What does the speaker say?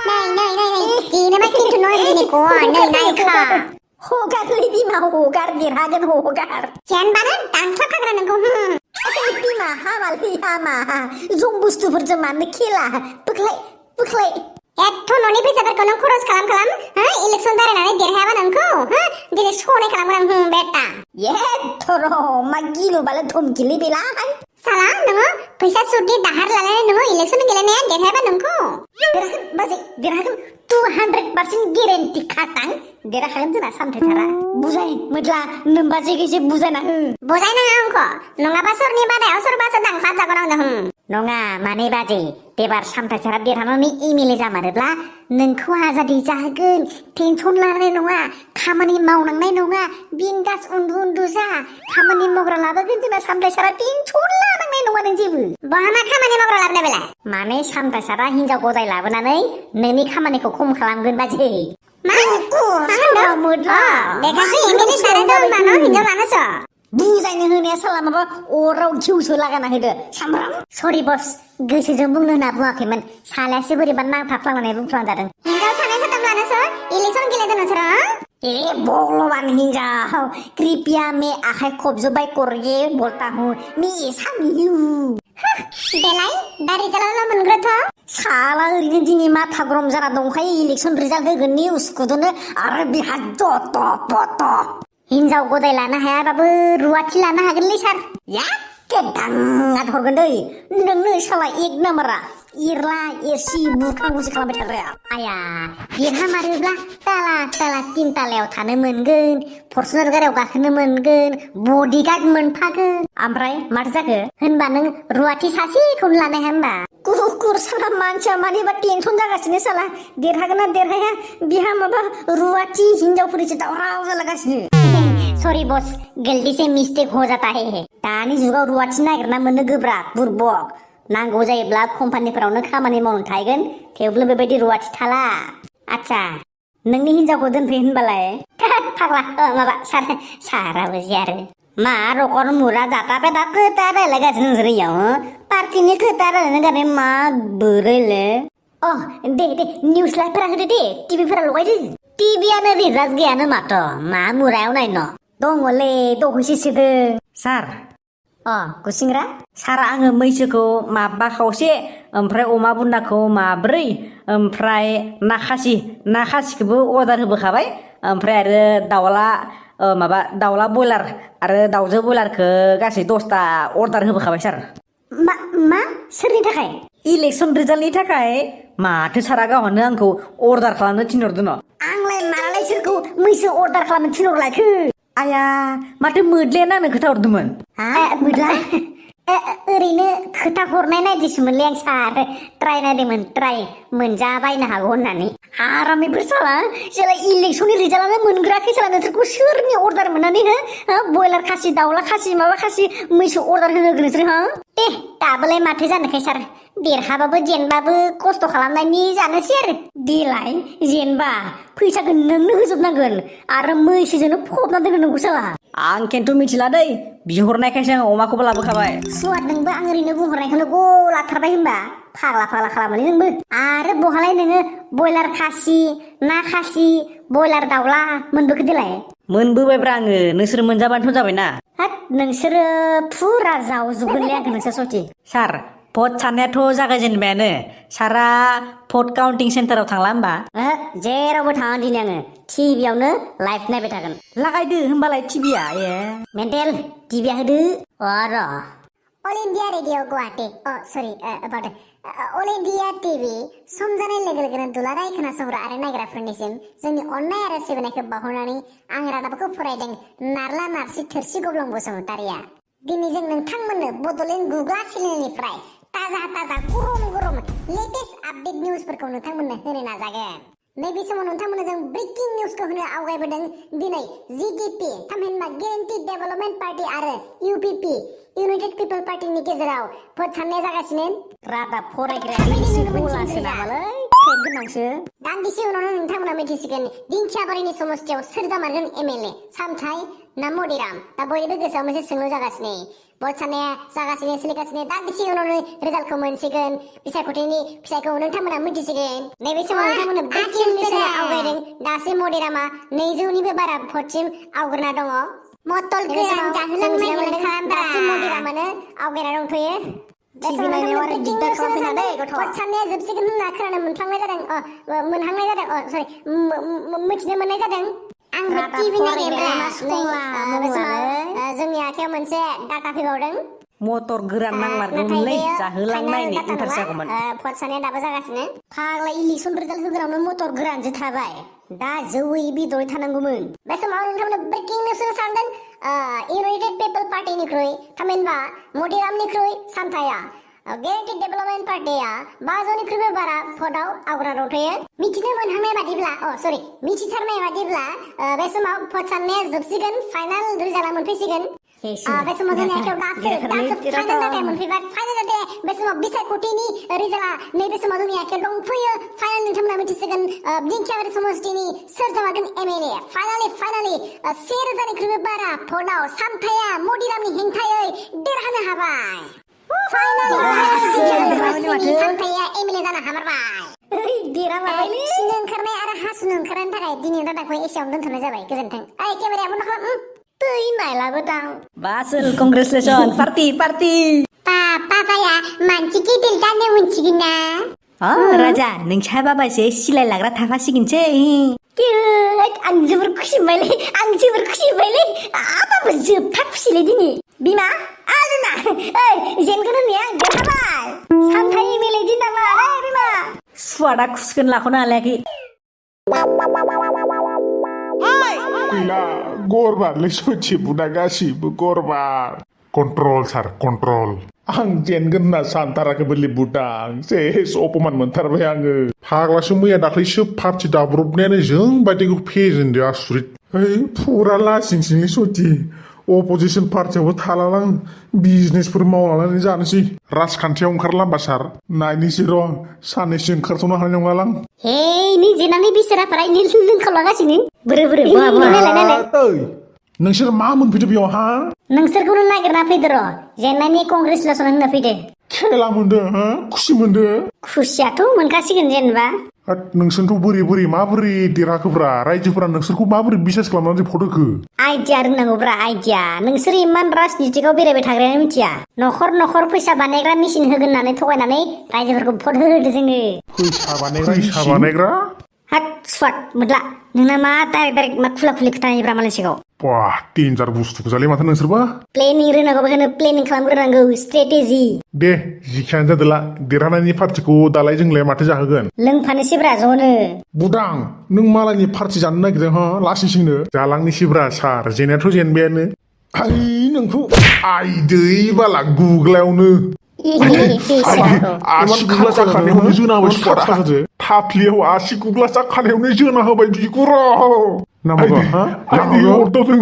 नै दिनो मा खिन्थु नय दिनिखौ नै नायखा हगारलै बिमा हगार देरहागोन हगार जेनबानो दानख्लाबखाग्रा नोंखौ बिमा हामालै हामा जं बुस्थुफोरजों मानो खेला बोख्लाय एथ' न'नि फैसाफोरखौ नों खरस खालाम इलेक्सन दारायनानै देरहायाबा नोंखौ दिनै सनाय खालामगोन आं बेटा एथ' र' मा गिलुबालाय धमकिलै बेलाय साला नोङो फैसा सुदनि दाहार लानानै नोङो इलेक्सन गेलेनाया देरहायाबा नोंखौ देरहागोन बाजै देरहागोन 200% गेरेन्टि खाटां देरहागोन जोंना सामथायसारा बुजाय मोद्ला नोमबाजैखैसो बुजायना हो बुजायनाङा आंखौ नङाबा सोरनि बादायाव सोरबासो दांख्लाब जागोन आं नङा माने बाजै देबार सामथायसारा देरहानानै एमएलए जामारोब्ला नोंखौ आजादि जाहोगोन टेनसन लानाय नङा खामानि मावनांनाय नङा बिनदास उन्दु जा खामानि मावग्रा लाबोगोन जोंना सामथायसारा टेनसन लानांनाय नङा नों जेबो बहामा खामानि मावग्रा लाबोनाय बेलाय माने सामथायसारा हिनजाव गदाय लाबोनानै नोंनि खामानिखौ खम खालामगोन बाजै मा होनदों देखासै एमएलए साराय दं मानो हिनजाव लानोसो बुजायनो होनाया साला माबा अराव घिउसो लागायना होदो सामब्राम सरि बस गोसोजों बुंनो होनना बुङाखैमोन सालायासो बोरैबा नांथाफ्लांनानै बुंफ्लांजादों हिनजाव सानै साथाम लानोसो इलेक्सन गेलेदों नोंसोरो ए भगवान हिनजाव कृपया मैं आखाय खबजोबाय करगे बोलता हूँ मैं ऐसा नहीं हूँ बेलाय दा रिजाल्टआवल' मोनग्रोथ' साला ओरैनो दिनै माथा गरम जाना दंखायो इलेक्सन रिजाल्ट होगोन निउसखौनो आरो बिहा जत पत हिनजाव गदाय लानो हायाबाबो रुवाथि लानो हागोनलै सार याके दाङा हरगोन दै नोंनो साला एक नाम्बारा एरला एरसि बुखां बुसि खालामबाय थाग्राया आया देरहामारोब्ला ताला तिनतालायाव थानो मोनगोन फर्सुनार गारियाव गाखोनो मोनगोन बडिगार्ड मोनफागोन ओमफ्राय माथो जाखो होनबा नों रुवाथि सासेखौनो लानो हाया होनबा कुकुर साला मानसिया मानिबा टेनसन जागासिनो साला देरहागोन ना देरहाया बिहा माबा रुवाथि हिनजावफोरनिसो दावराव जालागासिनो सॉरी बॉस गलती से मिस्टेक हो जाता है दानि जुगाव रुवाथि नागिरना मोननो गोब्राब बुरबक नांगौ जायोब्ला कम्पानिफोरावनो खामानि मावनो थाहैगोन थेवबो बेबायदि रुवाथि थाला आच्छा नोंनि हिनजावखौ दोनफै होनबालाय फाग्ला माबा साराबो जे आरो मा रकर मुरा जाता पेदा खोथा रायलायगासिनो नोंसोर इयाव पार्टिनि खोथा रायलायनो गारनाय मा बोरैले दे निउस लाइभफोरा होदो दे टिभिफोरा लगायदो टिभियानो रिजार्ज गैयानो माथो मा मुरायाव नायनो दङलै दहैसो सोदों सार गुसिंग्रा सारा आङो मैसोखौ माबा खावसे ओमफ्राय अमा बुन्दाखौ माब्रै ओमफ्राय ना खासिखौबो अर्डार होबोखाबाय ओमफ्राय आरो दाउला बयलार आरो दाउजो बयलारखौ गासै 10टा अर्डार होबोखाबाय सार मा सोरनि थाखाय इलेक्सन रिजाल्टनि थाखाय माथो सारा गावहानो आंखौ अर्डार खालामनो थिनहरदों न आंलाय मालाय सोरखौ मैसो अर्डार खालामनो थिनहरलायखो आया माथो मोद्लायानो आंनो खोथा हरदोंमोन मोद्ला ओरैनो खोथा हरनाय नायदिसोमोनलै आं सार ट्राय नायदोंमोन ट्राय मोनजाबायनो हागौ होननानै हारामिफोर साला इलेक्सननि रिजाल्टआनो मोनग्राखै साला नोंसोरखौ सोरनि अर्डार मोननानै हो बयलार खासि दाउला खासि माबा खासि मैसो अर्डार होनो नोंसोर हो दे दाबोलाय माथो जानोखाय सार देरहाबाबो जेनबाबो खस्थ' खालामनायनि जानोसै आरो देलाय जेनबा फैसाखौ नोंनो होजोबनांगोन आरो मैसोजोंनो फबना दोननांगौ साला आं खिन्थु मिथिला दै बिहरनायखायसो आं अमाखौबो लाबोखाबाय सुवाद नोंबो आं ओरैनो बुंहरनायखौनो गलाथारबाय होनबा फाग्ला खालामोलै नोंबो आरो बहालाय नोङो बयलार खासि ना खासि बयलार दाउला मोनबोखो देलाय मोनबोबायब्रा आङो नोंसोर मोनजाबानोथ' जाबायना हाट नोंसोरो फुरा जावजोबगोनलै आंखौ नोंसोर सथि सार भट साननायाथ' जागायजेनबायानो सारा भट काउन्टिं सेन्टाराव थांला होमबा जेरावबो थाङा दिनै आङो टिभियावनो लाइभ नायबाय थागोन लागायदो होमबालाय टिभिया मेन्टेल टिभिया होदो र' All India Radio Guwahati All India TV सम जानाय लोगो लोगोनो दुलाराय खोनासंग्रा आरो नायग्राफोरनिसिम जोंनि अननाय आरो सिबिनायखौ बावहरनानै आं रादाबखौ फरायदों नारला नारसि थोरसि गब्लं बसुमतारिया दिनै जों नोंथांमोननो बड'लेण्ड गुग्ला चेनेलनिफ्राय ताजा गरम लेटेस्ट आपडेट निउसफोरखौ नोंथांमोननो होनो नाजागोन नैबे समाव नोंथांमोननो जों ब्रेकिं निउसखौ होनो आवगायबोदों दिनै जिडिपि थामहिनबा गेरेन्टि डेभेलपमेन्ट पार्टी आरो इउपिपि इउनाइटेड पिपल पार्टीनि गेजेराव भट साननाया जागासिनो रादाब फरायग्राया देनांसो दान्दिसे उनावनो नोंथांमोना मिथिसिगोन दिंखियाबारिनि समस्थियाव सोर जामारगोन एमएलए सामथाइ ना मदिराम दा बयनिबो गोसोआव मोनसे सोंलु जागासिनो भट साननाया जागासिनो सोलिगासिनो दान्दिसे उनावनो रिजाल्टखौ मोनसिगोन बिसायख'थिनि फिथाइखौ नोंथांमोना मिथिसिगोन नैबे समाव नोंथांमोना ब्रेकिं निउस आवगायदों दासो मदिरामा 200निबो बारा भटसिम आवगायना दङ मटल गोरान जाहोलांनाय दासो मदिरामानो आवगायना दंथ'यो टिभि नायनायाव आरो दिगदार खालामफैना दै गथ' भट साननाया जोबसिगोन होनना खोनानो मोनफ्लांनाय जादों मोनहांनाय जादों सरि मिथिनो मोननाय जादों आं टिभि नायनायब्ला जोंनि आखायाव मोनसे डाटा फैबावदों मटर गोरान नांमारगौमोनलै जाहोलांनायनि इन्टारेस्ट जागौमोन भट साननाया दाबो जागासिनो फाग्ला इलेक्सन रिजाल्ट होग्रावनो मटर गोरानसो थाबाय दा जौयै बेदरै थानांगौमोन बे समाव नोंथांमोना ब्रेकिं निउस होनो सानदों इउनाइटेड पिपल पार्टिनिख्रुइ थामहिनबा मदिरामनिख्रुइ सामथाया गेरेन्टेड डेभेलपमेन्ट पार्टिया 500निख्रुइबो बारा भटआव आवगायना दंथ'यो मिथिनो मोनहांनाय बादिब्ला मिथिथारनाय बादिब्ला बे समाव भट साननाया जोबसिगोन फाइनाल रिजाल्टआ मोनफैसिगोन बे समाव जोंनि आखायाव दासो फाइनाल डाटा मोनफैबाय फाइनाल डाटा बे समाव बिसायख'थिनि रिजाल्टआ नैबे समाव जोंनि आखायाव दंफैयो फाइनाल नोंथांमोना मिथिसिगोन दिंखियाबारि समस्थिनि सोर जामारगोन एमएलए फाइनालि 1000निख्रुइबो बारा भटआव सामथाया मदिरामनि हेंथायै देरहानो हाबाय सामथाया एमएलए जानो हामारबाय देरहामारबायलै खिनो ओंखारनाय आरो हासुनो ओंखारनायनि थाखाय दिनैनि रादाबखौ एसेयावनो दोनथ'नाय जाबाय गोजोन्थों केमेराया बन्द खालाम दै नायलाबोदां बासल कंग्रेचुलेसन पार्टी पापाया मानसि गिदिर जानो मोनसिगोन ना राजा नोंसा बाबासो सिलाय लाग्रा थाफासिगोनसै आं जोबोर खुसि मोनबायलै आबाबो जोबथा खुसिलै दिनै बिमा आलुना जेनगोन होननाया आं देरहाबाय सामथाय एमएलए दिन नामा बिमा सुवादा खुसिखौनो लाख'नो हालायाखै गैला गरबारलै सथि बुदा गासिबो गरबार कन्ट्रल सार कन्ट्रल आं जेनगोन होनना सानथाराखैबोलै बुदां सेस अपमान मोनथारबाय आङो फाग्लासो मैया दाख्लैसो पार्टि दाब्रबनायानो जों बायदिखौ फेजेनदो आसुरित फुरा लासिंसिंलै सथि अपोजिसन पार्टियावबो थालालां बिजनेसफोर मावलांनानै जानोसै राजखान्थियाव ओंखारलांबा सार नायनोसै र' साननैसो ओंखारथ'नो हानाय नंलालां हे नै जेनानै बिसोरा फरायनो लोंखालागासिनो बोरै नायलाय नोंसोर मा मोनफैदो बेयाव हा नोंसोरखौनो नागिरना फैदो र' जेननायनि कंग्रेचुलेसन होनना फैदो खेला मोनदो हा खुसि मोनदो खुसियाथ' मोनखासिगोन जेनेबा नोंसोरथ' बोरै माबोरै देरहाखोब्रा रायजोफोरा नोंसोरखौ माबोरै बिसास खालामनानै भट होखो आइडिया रोंनांगौब्रा आइडिया नोंसोर इमान राजनितिकआव बेरायबाय थाग्रायानो मिथिया न'खर फैसा बानायग्रा मेसिन होगोन होननानै थगायनानै रायजोफोरखौ भट होदो जोङो फैसा बानायग्रा हाट स्वाट मोदला नोंना मा डाइरेक्ट मा खुला खोथायोब्रा मालाय सिगाङाव बा डेन्जार बुस्थुखौ जाले माथो नोंसोरबा प्लेनिं रोंनांगौ बेखायनो प्लेनिं खालामग्रोनांगौ स्ट्रेटेजि दे जिखियानो जादोला देरहानायनि पार्टिखौ दालाय जोंलाय माथो जाहोगोन लोंफानोसैब्रा ज'नो बुदां नों मालायनि पार्टि जानो नागिरदों हा लासिंसिंनो जालांनोसैब्रा सार जेननायाथ' जेनबायानो आइ नोंखौ आइदै बाला गुग्लायावनो आसि गुग्ला जाखानायावनो जोना होबाय सुवादा थाफ्लियाव आसि गुग्ला जाखानायावनो जोना होबाय बिगुराव नामागौ हा आइदै हरदों